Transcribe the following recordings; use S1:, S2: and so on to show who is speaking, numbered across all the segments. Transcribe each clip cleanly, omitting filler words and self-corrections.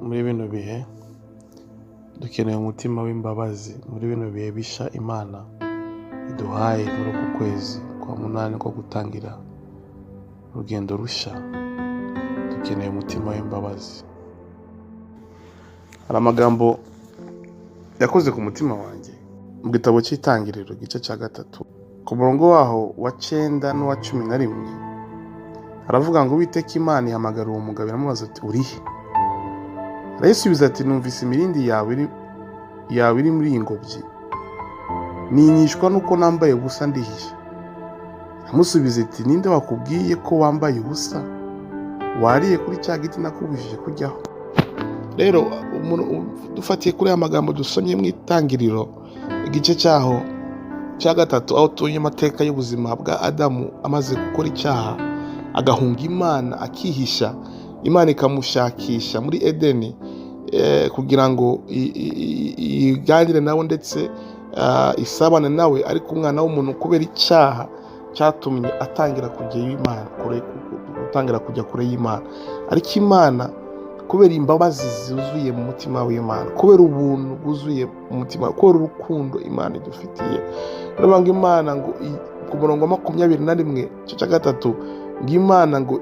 S1: Muri bino bihe dukeneye umutima w'imbabazi. Muri bino bihe bisha Imana iduhaye muri uku kwezi kwa munani ko gutangira urugendo rusha, dukeneye umutima w'imbabazi. Hari amagambo yakoze ku mutima wanjye mu gitabo cy'Itangiriro, igice cya 3, ku murongo waho wa 9 n'uwa 11, aravuga ngo: "Uwiteka Imana ihamagara uwo mugabo, iramubaza ati: 'Urihe?' Arayisubiza ati: 'Numvise imirindi yawe iri muri iyi ngobyi, ninyishwa nuko nambaye ubusa, ndihisha.' Amusubiza iti: 'Ninde wakubwiye ko wambaye ubusa? Wariye kuri cya giti nakubujije kujyaho?'" Rero dufatiye kuri aya magambo dusomye mu Itangiriro, igice cyaho cya 3, aho tubonye amateka y'ubuzima bwa Adamu amaze gukora icyaha, agahunga Imana, akihisha, Imana ikamushakisha muri Edeni kugira ngo iganire nawe ndetse isabane nawe. Ariko umwana w'umuntu, kubera icyaha cyatumye atangira kujya y'Imana kure, gutangira kujya kure y'Imana, ariko Imana, kubera imbabazi zuzuye mu mutima w'Imana, kubera ubuntu bwuzuye mu mutima, kubera urukundo Imana idufitiye, baravuga ngo Imana ngo ku murongo wa 21, igice cya 3, ngo Imana ngo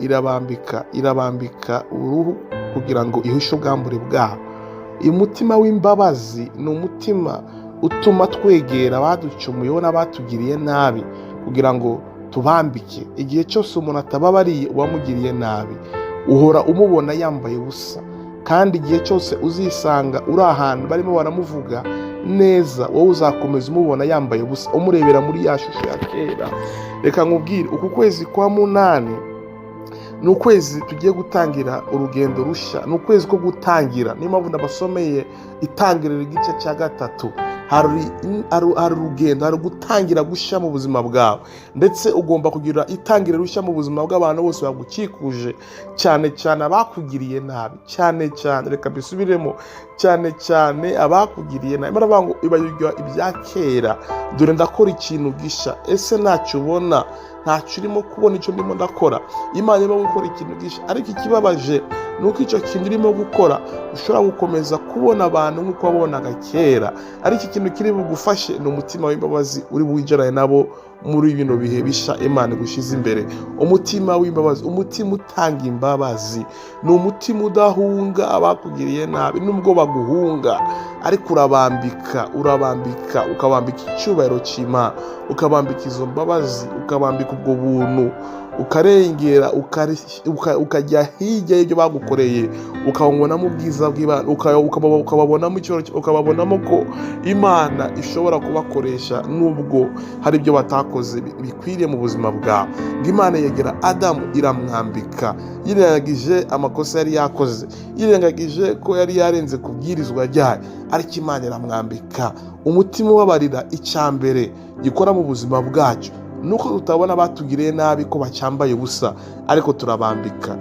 S1: irabambika uruhu kugira ngo ihishe ubwambure bwabo. Umutima w'imbabazi ni umutima utuma twegera abaducumuyeho n'abatugiriye nabi kugira ngo tubambike. Igihe cyose umuntu atababariye uwamugiriye nabi, uhora umubona yambaye ubusa. Kandi igihe cyose uzisanga uri ahantu barimo baramuvuga neza, wowe uzakomeza umubona yambaye ubusa, umurebera muri ya shusho ya kera. Reka nkubwire, uku kwezi kwa munani ni ukwezi tugiye gutangira urugendo rushya, ni ukwezi ko gutangira. Niyo mpamvu nabasomeye Itangiriro igice cya 3. Hari urugendo, hari gutangira gushya mu buzima bwawe, ndetse ugomba kugira itangiriro rushya mu buzima bw'abantu bose bagukikuje, cyane cyane abakugiriye nabi. Cyane cyane, reka mbisubiremo, cyane cyane abakugiriye nabi. Baravuga ngo: "Ibagirwa ibya kera, dore ndakora ikintu gishya. Ese ntacyo ubona? Ntacyo urimo kubona icyo ndimo ndakora?" Imana irimo gukora ikintu gishya, ariko ikibabaje ni uko icyo kintu urimo gukora ushobora gukomeza kubona abantu nk'uko wabonaga kera. Ariko ikintu kiri bugufashe ni umutima w'imbabazi uri wicarane nabo muri bino bihe bisha Imana igushyize imbere. Umutima w'imbabazi, umutima utanga imbabazi, ni umutima udahunga abakugiriye nabi nubwo baguhunga, ariko urabambika, urabambika, ukabambika icyubahiro cy'Imana, ukabambika izo mbabazi, ukabambika ubwo buntu, ukarengera, ukajya hirya y'ibyo bagukoreye, ukababonamo ubwiza bw'Imana, ukababonamo icyubahiro, ukababonamo ko Imana ishobora kubakoresha nubwo hari ibyo batakoze bikwiriye mu buzima bwawe. Ngo Imana yegera Adamu, iramwambika, yirengagije amakosa yari yakoze, yirengagije ko yari yarenze ku bwirizwa ryayo, ariko Imana iramwambika. Umutima ubabarira, icya mbere gikora mu buzima bwacu nuko tutabona abatugiriye nabi ko bacyambaye ubusa, ariko turabambika.